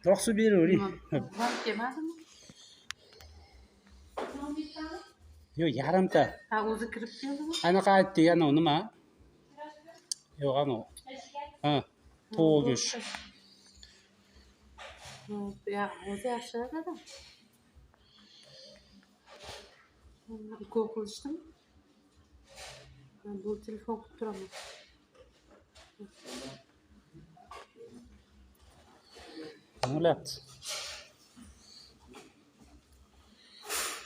Dog' suv beravering. Nima, kelmadimi? Yo'q, yarimta. Ha, o'zi kirib keldimi? Anaqa aytdik, anavi nima? Yo'q, anavi. Ha, tovuq go'sht. Ya, o'zi yaxshi dadam. Ukol qilishdimi? Bu telefon qilib turaman. Nima bo'lyapti?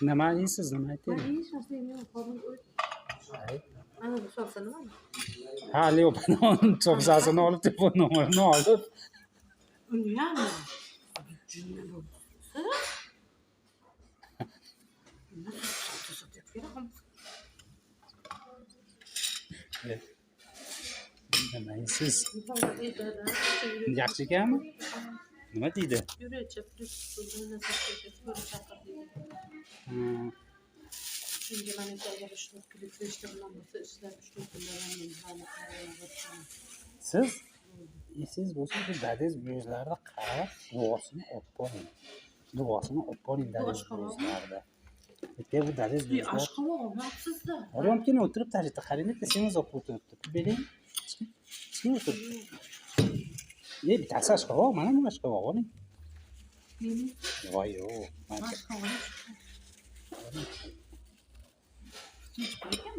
Nima yeysiz, nima Man aytaylik? hech narsa yemayman, qornim o'ch. Ana bu somsa nima? Ha, yo'q, somsasini olib, telefon nomerini olib. Uniyam. Jinni bo'lsa. Nima somsa sotyapti? Nima yeysiz? Yaxshi ekanmi? Nima deydi? Yuracha chaqirdi. Ha, Shunga man agar 3-4 kunlik bilan bo'lsa ishlab 3-4 kunda. Siz esingiz bo'lsa, bu dadangiz yuzlarida qarab duosini olib boring. Duosini olib boring dadangiz yuzlarida. Bitta bu dadangiz yuzlar. Oshqovoq olmabsizda. Oryomkina o'tirib tarixda qarang, bitta semiz olib o'tiribdi. Pul bering. Chiqing. Chiqing, o'tiribdi. E, bittasi oshqovoq, mana bu oshqovoq oling. Meni Voy yo'q. Mancha. oshqovoq nechi pul ekan?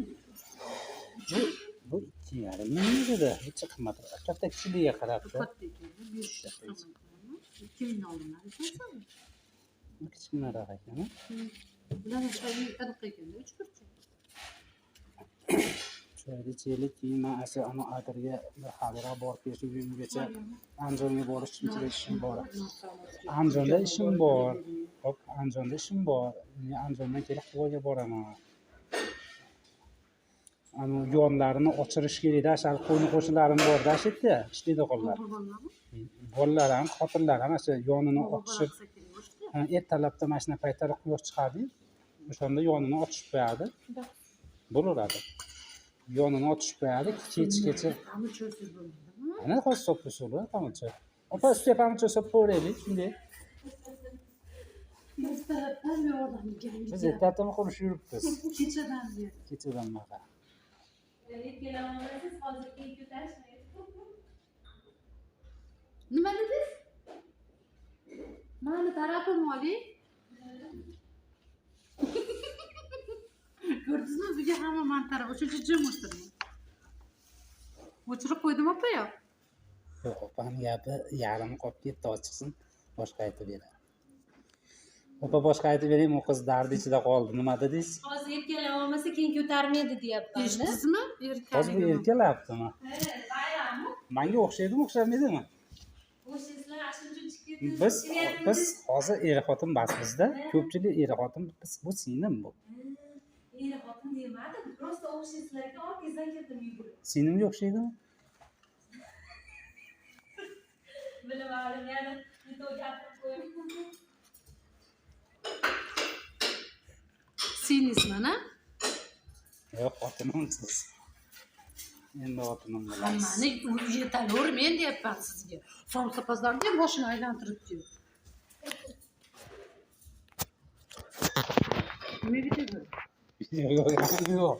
Bu 2,5 ming dedi. Necha qimmat. Katta kichikligiga qarabdi. Katta ekan, 500, 2000 oldim. Bu kichkinaroq ekan. Bular aniq ekanda, uch burchak. Choyni ichaylik, keyin man asa ana adirga bir haliroq borib kelishim, uyimgacha Andijonga borish ichida ishim bor. Andijonda ishim bor. Hop, Andijonda ishim bor. Men Andijondan kelib Quvaga boraman. Anu yonlarini ochirish kerakda, hali qo'ni qo'shnilarim borda, shu yerda ishlaydi qollar. Bolalar ham, xotinlar ham shu yonini ochishib, ha, ertalabda mana shunaqa paytlarda quyosh chiqadi, o'shanda yonini ochishib qo'yadi. Bo'laveradi. Yonini ochishib qo'yadi, kechgacha. Pomidorsiz bo'lmaydimi? Ana hozir solib qo'ysa bo'ladi pomidor. Opa, ustiga pomidor solib qo'yaylik, shunday. Ertalabdan beri odam Biz ertalabdan qurishib yuribmiz. Kechadan beri. Kechadan beri. Erkalamaysiz, hozir keyin ko'tarishmaydi. Nima dedingiz? Mani tarafim oling. Ko'rdingizmi? Buga hamma mani taraf. O'sha jim o'tirdim. O'chirib qo'ydim opa yo. Yo'q, opani gapi yarim qolib ketdi, ochiqsin, boshqa aytib beradi. Opa, boshqa aytib bering, u qiz dardi ichida qoldi. Nima dedingiz? Hozir erkalaolmasa keyin ko'tarmaydi deyapman. Eshitdingizmi? Hozir bu Erkaligini. erkalabdimi? Bayrammi? Menga o'xshaydimi, o'xshamaydimi? O'xshaysizlar, shuncha chiqib ketdi. Biz hozir er xotin emasmizda. Ko'pchilik er xotin, biz bu singlim bu. Er xotin demadim, просто o'xshaysizlarga orqangizdan kirdim yugurib. Singlimga o'xshaydimi? Bilmadim, yana не то gapirib qo'ydim. Singiz mana. Yo'q, xotinimsiz. Endi xotinim bo'lasiz. Hammani yetavermen deyapman sizga. Somsapazlarga ham boshini aylantirib diyor. Nima video? Yo'q, yo'q.